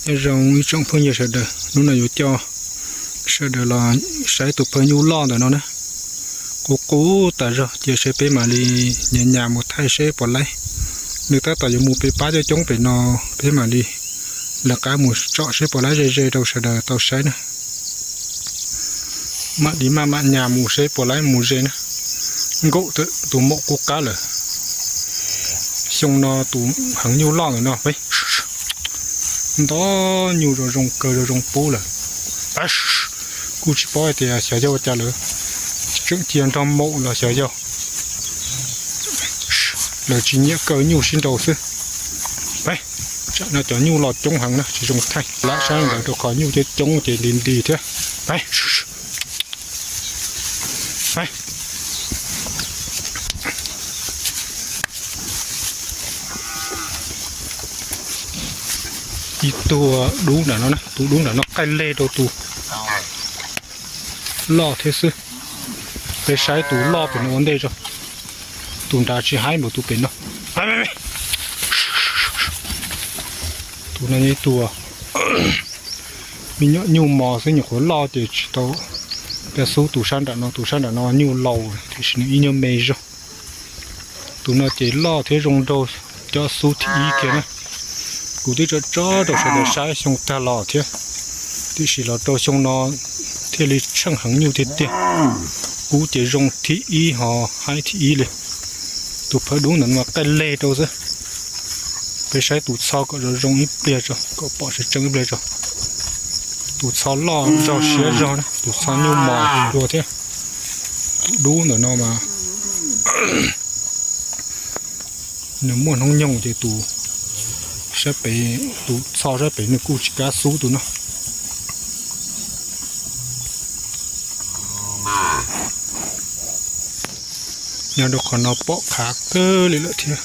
Nyob zoo ib tsoom phooj ywg sawv daws, hnub no yuav coj sawv daws los saib tus phawj nyuj loj ntawm no na. Qub qub tas zog, cia seb peb mam li nyas nyas mus thaij seb puas laib. Nws tab tom yuav mus pem pab coob coob pem no, peb mam li lawv qab mus tsom seb puas laib ze ze rau sawv daws tau saib na. Mam li maj mam nyas mus seb puas laib mus ze na. Nkaum tawm tus maum qub qab lawm. Xyoo no tus heev nyuj loj ntawm no, ntau nyuj zoo zoo kawg zoo zoo pub lawm. Kuj tsis paub hais tias xyov yog ua cas lawv tseem cia nrog maum los xyov yog lawv tsis nyiam kaw nyuj sib nraus xwb. Tsam no cov nyuj los coob heev na, tsis zoo thaij. Lam saib ntawd rau qhov nyuj coob coob ces nti nti thiab. Ib tug dub nram no, tus dub nram no qaij leg rau tus loj thiab xwb. Peb saib tus loj pem no ua ntej tso. Tus nrad tsis haib npaum tus pem no. Tus no yog ib tug me nyuam nyuj mos xwb, nyuam qhuav loj ces tsis tau cov xub tus sab nram no. Tus sab nram no nyuj laus tiam sis nws ib nyuag me zog. Tus no ces loj thiab zoo nraug cov xub thib ib kiag na. Kuv twb tso tso rau sawv daws saib xyoo tag los thiab, tiam sis los rau xyoo no thiaj li tsheej heev nyuj tiag tiag. Kub ces zoo thib ib ho haib thib ib li. Tus phawj dub ntawm no qaij leg rau xwb. Peb saib tus txho kom zoo zoo ib pliag tso, kom pom tseeb tseeb ib pliag tso. Tus txho loj zog siab zog na, tus txho nyuj mos dua thiab. Tus dub ntawm no mas nws muaj hnub nyoog ces tus sab pem, tus txho sab pem nws kuj tsis kav xub tus no. Nyob rau qhov no pom qhav kawg li lawm thiab.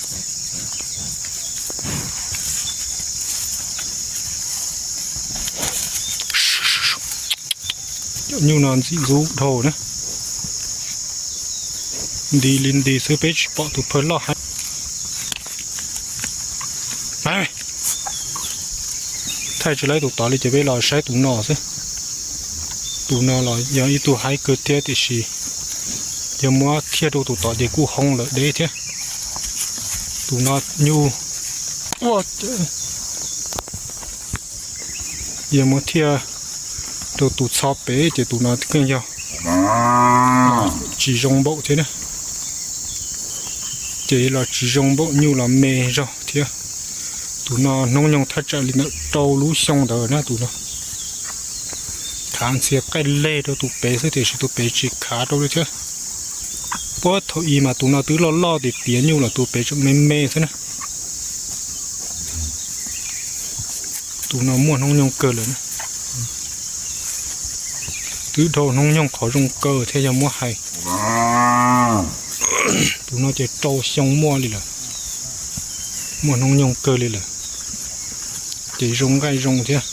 Cov nyuj no ntxim ntxub dhau na. Nti li nti xwb, peb tsis pom tus phawj loj haib. Thaij tsis laib tus tod li ces peb los saib tus no xwb. Tus no los yog ib tug haib kawg thiab tiam sis yog muab thiaj rau tus tod ces kuj hoo lawm deb thiab. Tus no nyuj, yog muab thiaj rau tus txho pem ces tus no yeej yog tsis zoo npaum thiab na. Ces los tsis zoo npaum, nyuj los me zog thiab. Tus no hnub nyoog thaj tsam li ntawm rau lub xyoo ntawd na tus no. Khav ntxhias qaij leg rau tus pem xwb tiam sis tus pem tsis khav rau li thiab. Puag thaum ub mas tus no twb loj loj tiav tiav nyuj los tus pem tseem me me xwb na. Tus no muaj hnub nyoog kawg lawm na. Twb dhau hnub nyoog qhov zoo kawg thiab yog muab hais. Tus no ces rau xyoo muaj li lawm, muaj hnub nyoog kawg li lawm, ces zoo nqaij zoo thiab.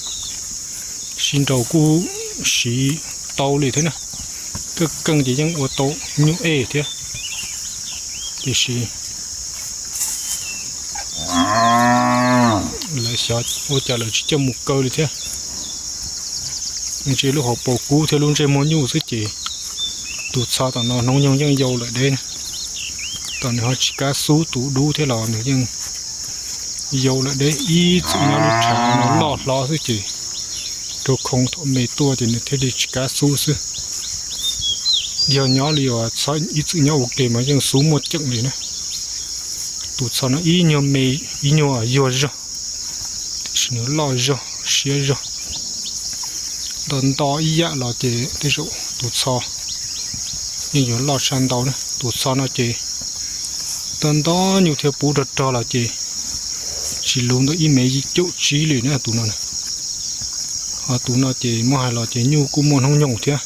Sib nraus kuj siv tau li thiab na. Keej keej ces yeej ua tau nyuj ej thiab, tiam sis lawv xyov ua cas lawv tsis coj mus kaw li thiab. Ntshe lub hauv paus kub thiab lub ntsej muag nyuj xwb ces tus txho tom no hnub nyoog yeej yau lawm deb na. Tom nws ho tsis kav xub tus dub thiab los nws yeej yau lawm deb, ib txwm nyob lub tshav no loj hlob xwb ces rau khoo thaum me tuaj ces nws thiaj li tsis kav xub xwb. Yog nyob li uas txhob ib txwm nyob ua ke mas yeej xub muaj ceem li na. Tus txho no ib nyuag me, ib nyuag yuag zog, tiam sis nws loj zog siab zog. Nto nto ib yam los ces tej zaum tus txho yeej yuav loj tshaj ntau na. Tus txho no ces nto nto nyuj thiab pub rog rog los ces tsis luv ntawm ib mev yim caum tsib li na tus no na. Ho tus no ces muab hais los ces nyuj kuj muaj hnub nyoog thiab,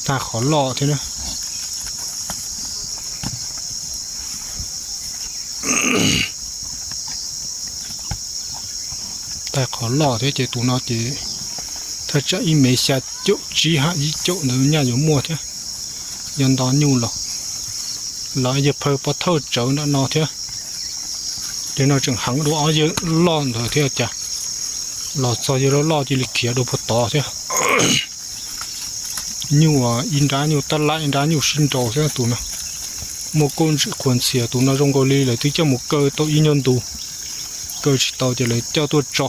tag qhov loj thiab na. Tag qhov loj thiab ces tus no ces thaj tsam ib mev xya caum tsib hab yim caum ntawd nyaj yuav muaj thiab. Yog nto nyuj los, los yawg phaw pov thawj tsawv nram no thiab. Yawg no tseem heev dua ob yawg loj ntawd thiab cas. Los txog yawg loj loj cia li khiav dua puag tod thiab. Nyuj ib nrab nyuj tab lab ib nrab nyuj sib nraus thiab tus no. Muaj kauj ntsim qhuas ntxhias tus no zoo nkaus li lawv twb coj mus kaw tau ib nyuag ntus, kaw tsis tau ces lawv coj tuaj tso.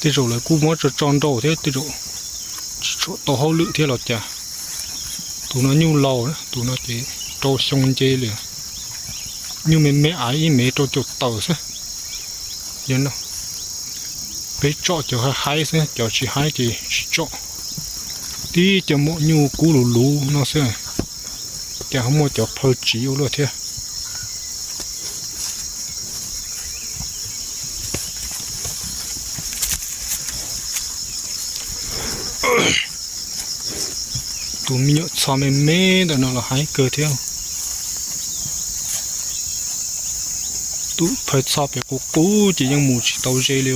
Tej zaum lawv kuj muab tso tso nraus thiab tej zaum tsis tshua tau hauj lwm thiab los cas. Tus no nyuj laus, tus no ces rau xyoo nce li. Nyuj me me aiv ib mev rau caum tawm xwb. Peb tsom cov haib haib xwb, cov tsis haib ces tsis tsom. Tib cov maum nyuj kub lus luv no xwb, cas ho muaj cov phaw tsiv ua luaj thiab. Tus me nyuam txho me me ntawm no los haib kawg thiab. Tus phaw txho pem qub qub ces yeej mus tsis tau ze li.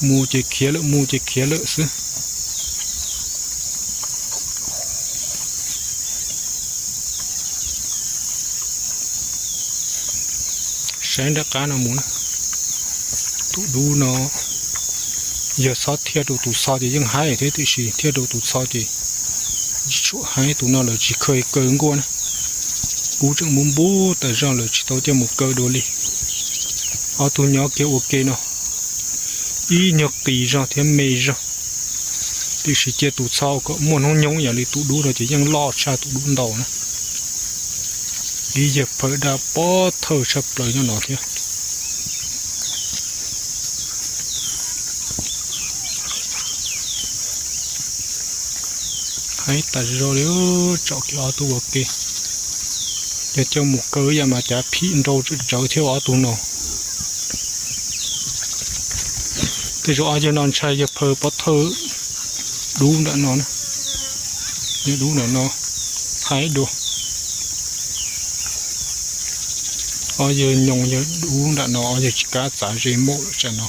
Mus ces khiav lawm, mus ces khiav lawm xwb. Saib nram qab no mus na. Tus dub no yog txhob thiaj rau tus txho ces yeej haib thiab, tiam sis thiaj rau tus txho ces tsis tshua haib. Tus no lawv tsis kheev kaw nkuaj na. Kuv tseem npub npub tas zog lawv tsis tau coj mus kaw dua li. Ob tug nyob kiag ua ke no, ib nyuag qis zog thiab me zog, tiam sis cia tus txho kom muaj hnub nyoog yam li tus dub no ces yeej loj tshaj tus dub ntau na. Ib yawg phaw daj pob thawj tshaj plaws nyob no thiab. Haib tas zog li, tsom kiag ob tug ua ke. Yog coj mus kaw ib yam mas cav phim nrau tsawv tsawv thiab ob tug no. Tej zaum ob yawg no ntshai yawg phaw pob thawj dub ntawm no, yawg dub ntawm no haib dua. Ob yawg nyoos yawg dub nram no, ob yawg tsis kav txav ze maum lawm tsam no.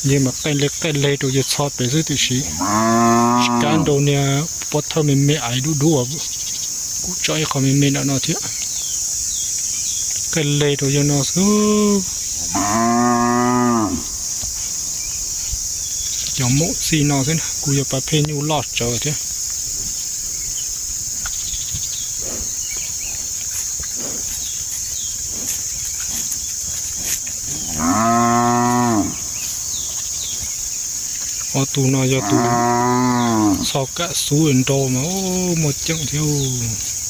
Yawg mas qaj le qaj le rau yawg txho pem xwb tiam sis tsis kav nrau niag pob thawj me me aiv dub dub uas kuv tso ib qho me me nram no thiab. Qaj le rau yawg no xwb. Cov maum txij no xwb, kuj yog pas phej nyuj loj tsawv thiab. Ob tug no yog tus txho kam xub nrau mas muaj ceem thiab.